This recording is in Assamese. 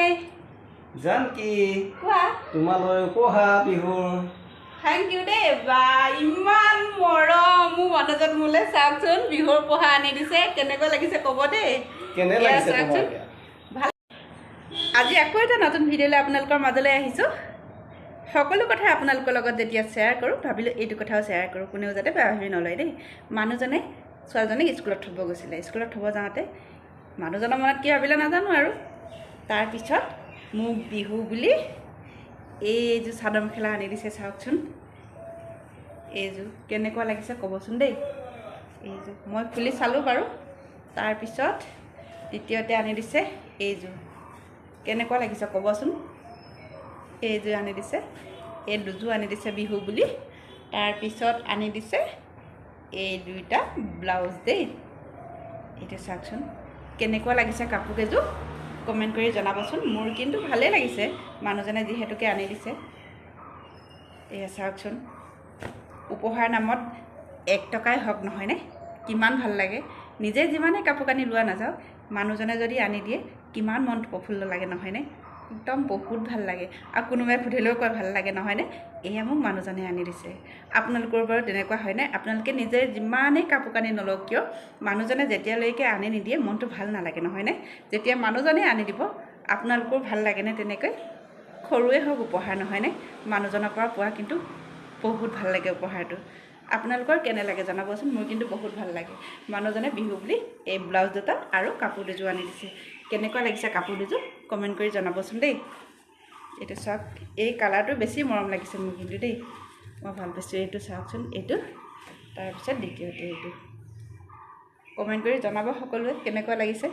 ভাই। জানকি। কোৱা। তোমালৈ উপহাৰ বিহুৰ। Thank U দেই। বা, ইমান মৰম মোৰ মানুহজন মোলৈ। চাওকচোন, বিহুৰ উপহাৰ আনি দিছে। কেনেকুৱা লাগিছে ক'ব দেই। কেনে এয়া লাগিছে চাওকচোন। তোমাৰ এতিয়া? ভাল। আজি আকৌ এটা নতুন ভিডিঅ'লৈ আপোনালোকৰ মাজলৈ আহিছোঁ। সকলো কথা আপোনালোকৰ লগত যেতিয়া শ্বেয়াৰ কৰোঁ, ভাবিলোঁ এইটো কথাও শ্বেয়াৰ কৰোঁ, কোনেও যাতে বেয়া ভাবি নলয় দেই। মানুহজনে ছোৱালীজনীক স্কুলত থ'ব গৈছিলে। স্কুলত থ'ব যাওঁতে মানুহজনৰ মনত কি ভাবিলে নাজানো আৰু, তাৰপিছত মোক বিহু বুলি এইযোৰ চাদৰ মেখেলা আনি দিছে। চাওকচোন, এইযোৰ কেনেকুৱা লাগিছে ক'বচোন দেই। এইযোৰ মই খুলি চালোঁ বাৰু। তাৰপিছত দ্বিতীয়তে আনি দিছে এইযোৰ। কেনেকুৱা লাগিছে ক'বচোন। এইযোৰ আনি দিছে। এই দুযোৰ আনি দিছে বিহু বুলি। তাৰপিছত আনি দিছে এই দুইটা ব্লাউজ দেই। এইটো চাওকচোন, কেনেকুৱা লাগিছে কাপোৰ কেইযোৰ কমেণ্ট কৰি জনাবচোন। মোৰ কিন্তু ভালেই লাগিছে, মানুহজনে যিহেতুকে আনি দিছে। এয়া চাওকচোন, উপহাৰ নামত 1 টকাই হওক, নহয়নে? কিমান ভাল লাগে। নিজে যিমানে কাপোৰ কানি লোৱা নাযাওক, মানুহজনে যদি আনি দিয়ে, কিমান মনটো প্ৰফুল্ল লাগে, নহয়নে? একদম বহুত ভাল লাগে। আৰু কোনোবাই সুধিলেও কয় ভাল লাগে, নহয়নে? এয়া মোক মানুহজনে আনি দিছে। আপোনালোকৰ বাৰু তেনেকুৱা হয়নে? আপোনালোকে নিজে যিমানেই কাপোৰ কানি নলওক কিয়, মানুহজনে যেতিয়ালৈকে আনি নিদিয়ে, মনটো ভাল নালাগে, নহয়নে? যেতিয়া মানুহজনে আনি দিব, আপোনালোকৰো ভাল লাগেনে তেনেকৈ? সৰুৱে হওক উপহাৰ, নহয়নে? মানুহজনৰ পৰা পোৱা কিন্তু বহুত ভাল লাগে উপহাৰটো। আপোনালোকৰ কেনে লাগে জনাবচোন। মোৰ কিন্তু বহুত ভাল লাগে। মানুহজনে বিহু বুলি এই ব্লাউজ দুটা আৰু কাপোৰ দুযোৰ আনি দিছে। কেনেকুৱা লাগিছে কাপোৰ দুযোৰ কমেণ্ট কৰি জনাবচোন দেই। এইটো চাওক, এই কালাৰটো বেছি মৰম লাগিছে মোৰ কিন্তু দেই। মই ভাল পাইছোঁ। এইটো চাওকচোন, এইটো, তাৰপিছত দ্বিতীয়তে এইটো। কমেণ্ট কৰি জনাব সকলোৱে কেনেকুৱা লাগিছে।